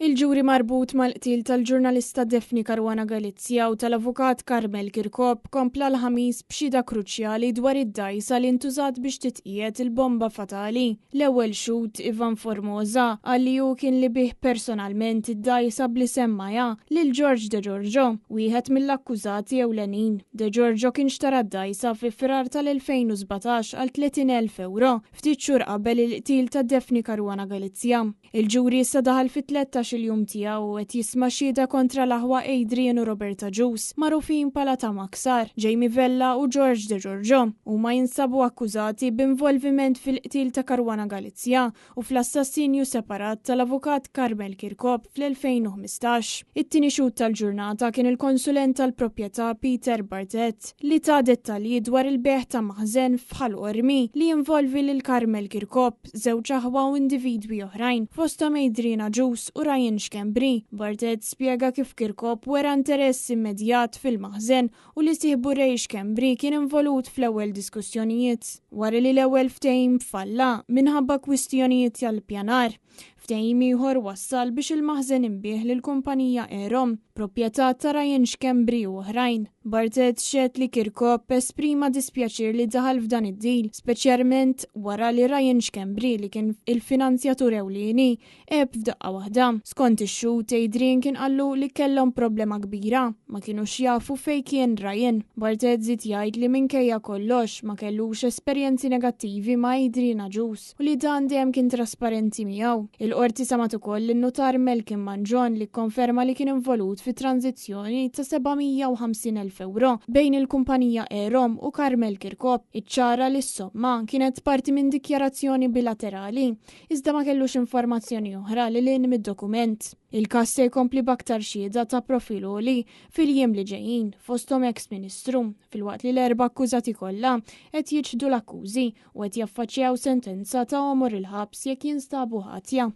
Il-ġuri marbut mal-qtil tal-ġurnalista Daphne Caruana Galizia u tal-avukat Carmel Kirkop kompla l-Ħamis b'xhieda kruċjali dwar id-dgħajsa li ntużat biex titqiegħed il-bomba fatali. L-ewwel xhud, Ivan Formosa, qal li hu kien li biegħ personalment id-dgħajsa bl-isem Maya lil George De Giorgio, wieħed mill-akkużati ewlenin. De Giorgio kien xtara d-dgħajsa fi Frar tal-2017 għal 30,000 ewro, ftit xhur qabel il-qtil ta' Daphne Caruana Galizia. Il-ġuri issa daħal fit-13-il jum tiegħu u qed jisma' xhieda kontra l-aħwa Adrian u Robert Agius, magħrufin bħala ta' Maksar, Jamie Vella u George De Giorgio. Huma jinsabu akkużati b'involviment fil-qtil ta' Caruana Galizia u fl-assassinju separat tal-avukat Carmel Kirkop fl-2015. It-tieni xhud tal-ġurnata kien il-konsulent tal-proprjetà Peter Barthet li ta dettalji dwar il-bejgħ ta' maħżen f'Ħal Qormi li jinvolvi lil Carmel Kirkop, żewġ aħwa u individwi oħrajn, fosthom Adrian Agius u Ryan Schembri. Barthet spjega kif Kirkop wera interess immedjat fil-maħżen u li sieħbu Ray Schembri kien involut fl-ewwel diskussjonijiet, wara li l-ewwel ftehim falla minħabba kwistjonijiet tal-ippjanar. Ftehim ieħor wassal biex il-maħżen inbiegħ lill-kumpanija Aerom, proprjetà ta' Ryan Schembri u oħrajn. Barthet xehed li Kirkop esprima dispjaċir li daħal f'dan id-deal, speċjalment wara li Ryan Schembri li kien il-finanzjatur ewlieni, għeb f'daqqa waħda. Skont ix-xhud, Adrian kien qallu li kellhom problema kbira, ma kinux jafu fejn kien Ryan. Barthet żied jgħid li minkejja kollox, ma kellux esperjenzi negattivi ma' Adrian Agius u li dan dejjem kien trasparenti miegħu. Il-Qorti semgħet ukoll lin-nutar Malcolm Mangion li kkonferma li kien involut fi tranżizzjoni ta' 750,000 ewro bejn il-kumpanija Aerom u Carmel Kirkop. Iċċara li s-somma kienet parti minn dikjarazzjoni bilaterali iżda ma kellux informazzjoni oħra lil hinn mid-dokument. Il-każ se jkompli b'aktar xhieda ta' profil għoli fil-jiem li ġejjin, fosthom eks Ministru, filwaqt li l-erba' akkużati kollha qed jiċħdu l-akkużi u qed jaffaċċjaw sentenza ta' għomor il-ħabs jekk jinstabu ħatja.